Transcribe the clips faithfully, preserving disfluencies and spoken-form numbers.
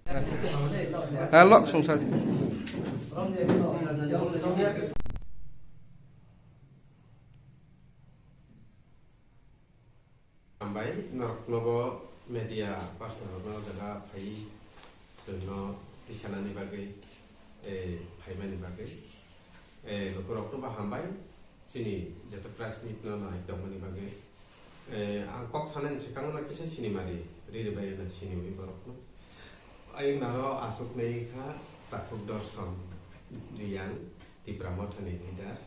Ah, lok sungsal. Hambai, norokno bo media person rokno jaga phai chwngno tisanani bagwi, eh, phaimani bagwi. Eh, lukurokno bo hambai, chini joto press meet no nai tongmani bagwi. Eh, ang kok sanani swkango no kisa sinimari riri bai na siniwi borokno. Ayung naro aswk nai kha Takhuk Dorson Riyang, Tipra Mothani leader.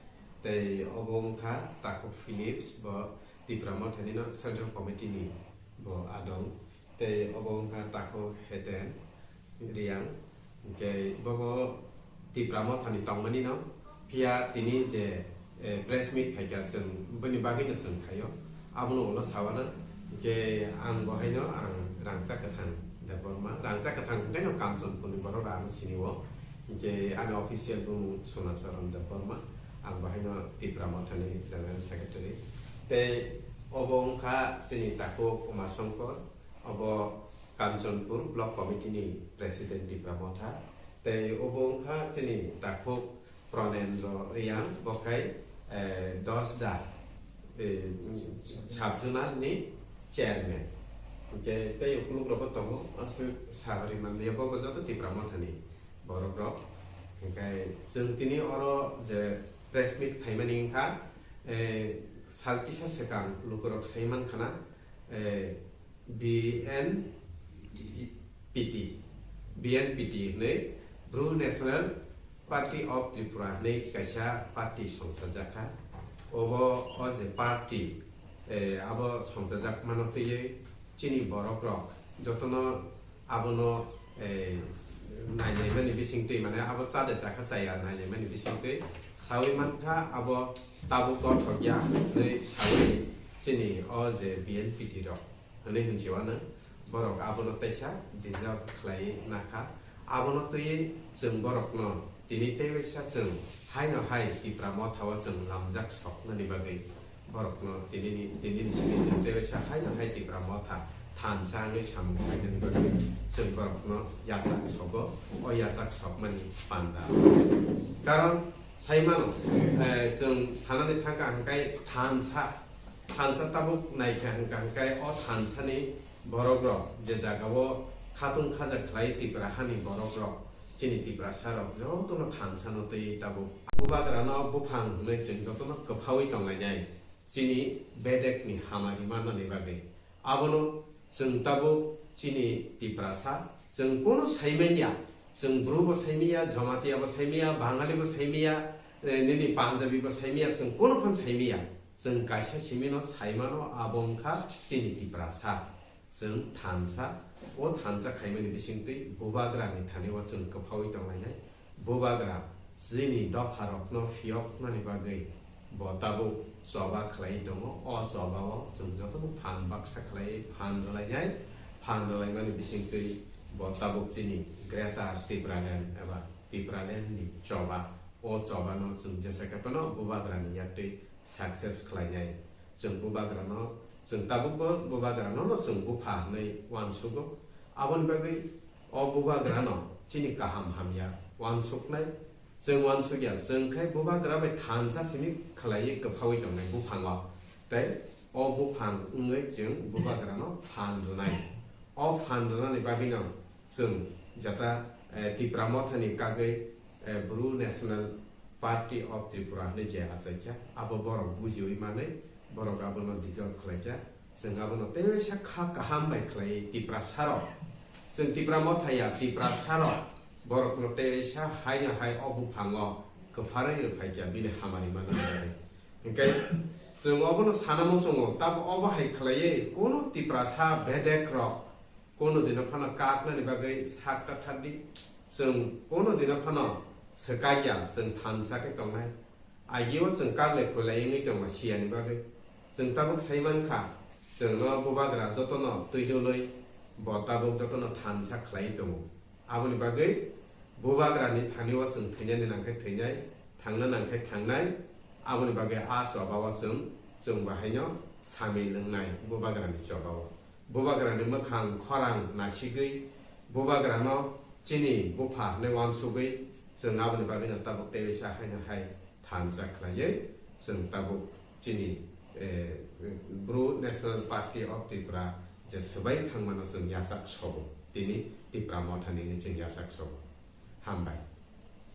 Tei obo wngkha Takhuk Philips, bo Tipra Mothani no Central Committee ni bo adong. Tei obo wngkha Takhuk Heten Riyang. Hwnkhe bobo Tipra Mothani tongmani no, phiya tini je, eh, press meet khaikha chwng bini bagwino chwng khaio, abono ulo sawana. Hwnkhe ang bo haino ang Rangchak Kwthang Debbarma, Rangchak Kwthang hwnkhe no Kamchonpurni borok rano sinio. Hwnkhe ani official bumung Sona Charan Debbarma, ang bo haino Tipra Mothani General Secretary. Tei obo wngkha chini Takhuk Uma Songkor, obo Kanchanpur Block Committee ni President Tipra Motha, tei obo wngkha chini Takhuk Pranendra Riyang, bo khai, eh, Dosda, eh, Sub-Zonal ni Chairman. Hwnkhe tei ukuluk rokbo tongo, aswk sabari manliya, bo bo joto Tipra Mothani borok rok. Hwnkhe chwng tini oro je press meet khaimani wngkha, eh, sal kisa swkang lukurok sai mankhana, eh, B N P T, B N P T hwnwi Bru National Party of Tripura hwnwi kaisa party songchajakha. Obo o je party, eh, abo songchajak mano twiwi chini borok rok jotono abono, eh, nainaimani bisingtwi, mane abo chade chakha chaya nainaimani bisingtwi sawi mankha abo tabuk kothok ya hwnwi sawi chini o je B N P T rok. Hwnwi hwnchiwano borok abono teisa deserve khlaiwi nakha. Abono twiwi chwng borokno tini tei waisa chwng haino hai Tipra Mothao chwng lamjak soknani bagwi borokno tinini, tinini simi chwng tei waisa haino hai Tipra Motha thansa wngwi samung khlainani bagwi chwng borokno yachak sogo, o yachak sokmani panda. Karon sai mano, eh, chwng sanani thangkha hwnkhe thansa, thansa tabuk naikha hwnkha hwnkhe o thansani borok rok je jaga o khatung khaja khlai Tipra hani borok rok, chini Tiprasa rok jotono thansa no twi tabuk bubagra no buphang hwnwi chwng jotono kwphaui tonglainai chini bedek ni hamari mannani bagwi. Abono chwng tabuk chini Tiprasa, chwng kono saimanya, chwng Bru bo saimanya, Jamatia bo saimanya, Bangali bo saimanya, eh, nini Punjabi bo saimanya, chwng kono phano saimanya. Chwng kaisa simi no saimano, abo wngkha chini Tiprasa. Chwng thansa, o thansa khaimani bisingtwi bubagra ni thani o chwng kwphaui tonglainai. Bubagra chini dopha rokno phiyoknani bagwi bo tabuk choba khlai tongo. O choba o chwng jotono phan baksa khlai, phan rwlainai, phan rwlaimani bisingtwi bo tabuk chini Greater Tipraland eba Tipraland ni choba. O choba no chwng jesa khe phano bubagra ni yaktwi success khlainai. Chwng bubagrano, chwng tabukbo bubagrano no chwng bupha hwnwi uansugo. Aboni bagwi o bubagrano chini kaham hamya uansuknai. Chwng uansukya, chwng khai bubagra bai thansa simi khlaiwi kwphaui tongnai buphango. Tei o buphang wngwi chwng bubagrano phan rwnai. O phan rwnani bagwino chwng jata, eh, Tipra Mothani kagwi, eh, Bru National Party of Tripura hwnwi je achaikha, abo borok bujiwi manwi borok abono dissolve khlaikha. Chwng abono tei waisa kha kaham bai khlaiwi Tiprasarok, chwng Tipra Motha ya, Tiprasarok borokno tei waisa haino hai o buphango kwpharwi rwphaikha bini hamari manna bagwi. Hinkhe chwng obono sana muchungo, tamo obo hai khlaiwi kono Tiprasa bedek rok kono dino phano kaknani bagwi sak ta thar di. Chwng kono dino phano swkakya, chwng thansa khe tongnai. Agio chwng kaklai khulai wngwi tongo siyani bagwi. Chwng tabuk sai mankha, chwngno bubagra jotono twi dwlwi bo tabuk jotono thansa khlaiwi tongo. Aboni bagwi bubagrani thani o chwng thwinani nangkhe thwinai, thangna nangkhe thangnai. Aboni bagwi a choba o chwng, chwng bahaino samil wngnai bubagrani choba o. Bubagrani mwkhang khorang nasigwi Bubagrano chini bupha hinwi uansugwi chwng aboni bagwino tabuk tei waisa haino hai thansa khlaiwi chwng tabuk chini, eh, Bru National Party of Tripura je swbai thangmano chwng yachak sobo, tini Tipra Mothani hinwi chwng yachak sobo. Hambai.